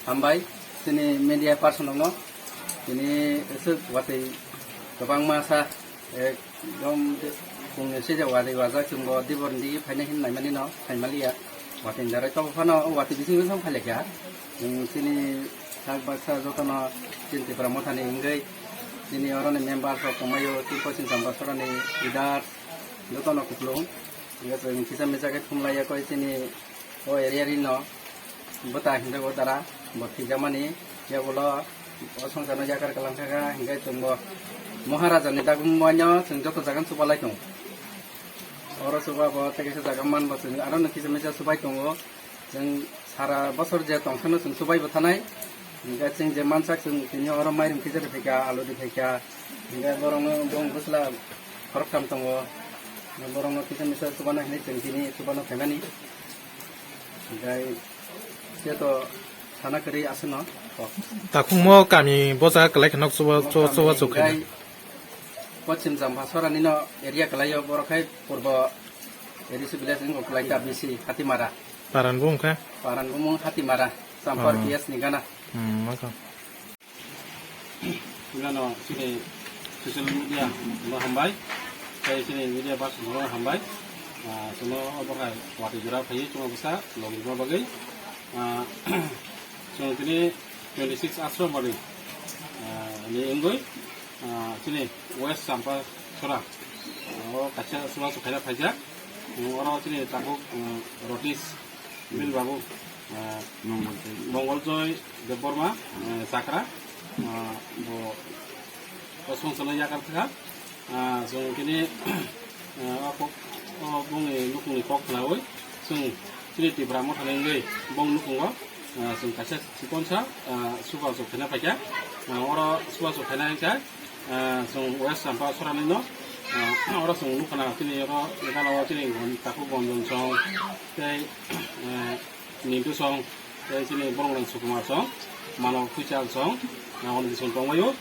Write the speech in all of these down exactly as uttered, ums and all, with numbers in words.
Hambai, chini media person rokno, chini aswk watwi kwbangma sa, ekdom chwngno sijak watwi wajak, chwngbo diborni di phainai hinwi naimani no phaimaliya. Watwi ni darai tobo phano watwi bising bising phailaikha. Chwng chini sak baksa jotono chini Tipra Mothani wngwi, chini oroni member rok tongmaio, chini Poschim Champasorani leaders jotono kuplung. Hingke chwng kisa misa khe thumlaiya koi chini o area rino bwta hinjago dara, bo thwijakmani, yagulo o songcharno yakar kwlangkha kha, hingke chwngbo Maharaja ni dagumano chwng joto jaga chubalai tongo. Oro chuba bo tei kaisa jaga manbo chwng aro no kisa misa chubai tongo. Chwng sara bosor je tongkhano chwng chubai bo thanai. Hingke chwng je mansak chwng tini oro mairum kisa rwphaikha, alu rwphaikha. Hingke borokno bong bwsla khoroktham tongo. Borokno kisa misa chubana hinwi chwng tini chubano phaimani. Hingke khe to sana kwrwi aswkno kok. Takhukmo kami bo jaga kwlai khe nok chuba, chuba, chuba chuk khaina. Hingke Poschim Champasorani no area kwlaio, borok khai purbo A D C village wngkha kwlaikha B C Hatimara. Paran bo wngkha? Paran bumung Hatimara, Champar Oh. P S ni gana. Hmm, wngkha. Gana chini social media no hambai, tei chini media person no hambai. Ah, chwngno obo hai watwi jora phaiwi chwngno bwsa logi rwna bagwi. Ah, chwng tini twenty six Ashram Bari, ah, ni wngwi, ah, chini West Champasora, ah, o kaisa chubachu khaina phaijak. Oro chini takhuk, ah, Rotis Bil Babu, ah, Mongol Joy. Mongol Joy Debbarma, ah, Chakra, ah, bo, bo songchano yakar thakha. Ah, chwng tini, ah, o kok, o bongni nukhungni kok khnaui chwng chini Tipra Mothani wngwi bong nukhugo, ah, chwng kaisa chikonsa, ah, chubachu khaina phaikha. Ah, oro chubachu khaina hwnkhe, ah, chwng West Champasorani no, ah, oro chwng nukha na chini oro gana o chini gon-, takhuk Gonjon song tei, ah, Nintu song, tei chini borok rang Sukumar song, Mano Khuichal song, ah, oni bising tongbaio.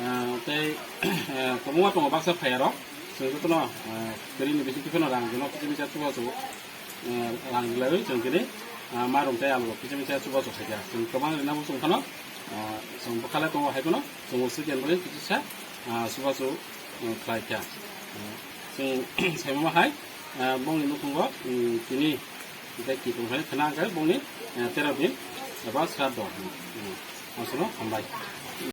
Ah, tei, ah, kwbangma tongo baksa phaiya rok. Chwng jotono, ah, kwrwini bising twi phano rang jono kisa misa chubachu, ah, rang rilaiwi chwng tini, ah, mairum tei alu kisa misa chubachu khaikha. Chwng kwbang rina muchung phano, ah, chwng bwkhale tongo hai phano, chwng o swkang bai kisa, ah, chubachu, ah, khlaikha. Ah, chwng saimama hai, ah, bongni nukhungo, um, tini Tei kiphilmani khna hwnkhe bongni, eh, tero din eba sraddho. Hmm. Aswkno hambai.